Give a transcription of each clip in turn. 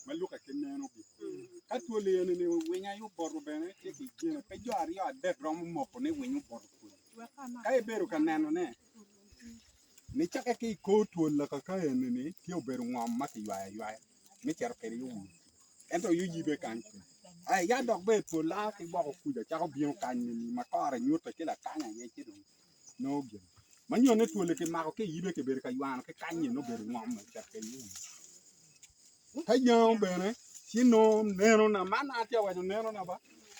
Ma lukke ki nenogi. Ka twol eni-ni winyo aye opoto bene tye ki gine, pe jo aryo adek romo moko ni winyo opoto twol. Ka ibedo ka nenone, nicakke ki i kor twol lakaka eni-ni tye obedo ngom ma kiywayo aywaya me cito kwede i owil ento yuyibe kany pe. Aya ya dok bene twol laa ki woko kuca cako bino kany ni ma kore nyutte ki lakany aye ci dong nongo gin ma nyo ni twol-li kimako ki i yibe kibedo ka ywano ki kany-nyi nongo obedo ngom ma cito kwede i owil. Ka yango bene ci nongo nenona, man atye ka waco nenona ba,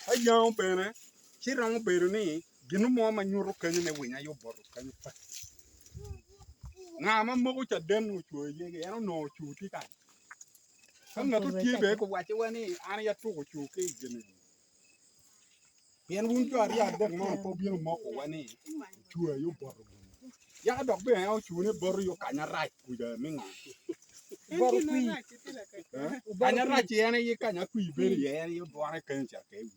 ka yango bene ci romo bedo ni gin mo ma nyuto kenyo ni winyo aye obuto kenyo pe. Nga ma moko caden ni ocwo iye gi en onongo ocur tye kany. Ka ngat tye bene guwacciwa ni an aye atuko ocur ki i gin eni. Pien wun jo aryo adek mo pe wubino mokowa ni ocur aye oboto gin. Yaka dok bene en ocune boto yo kanya rac kuca me ngo? Boto kwir. Eh? Kanya rac en aye kanya kwir bedo iye en aye odwore kenyo ca ke wi.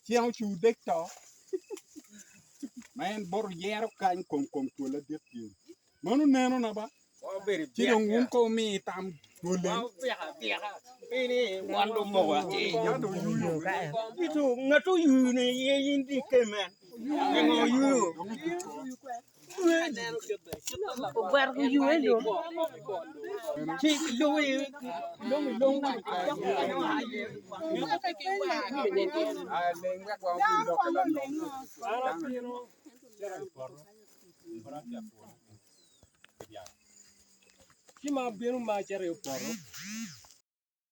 Ceng ocur dek to ma en boto yero kany kom kom twol ladit tye. Meno nenona ba. Ci dong wun ko wumi tam twol en. Ngat oyuyo ni iye in di kemen. Pingo oyuyo? Ogwero guyuwe dong. Ci luwi long long Ci ma abino ma acito i poto.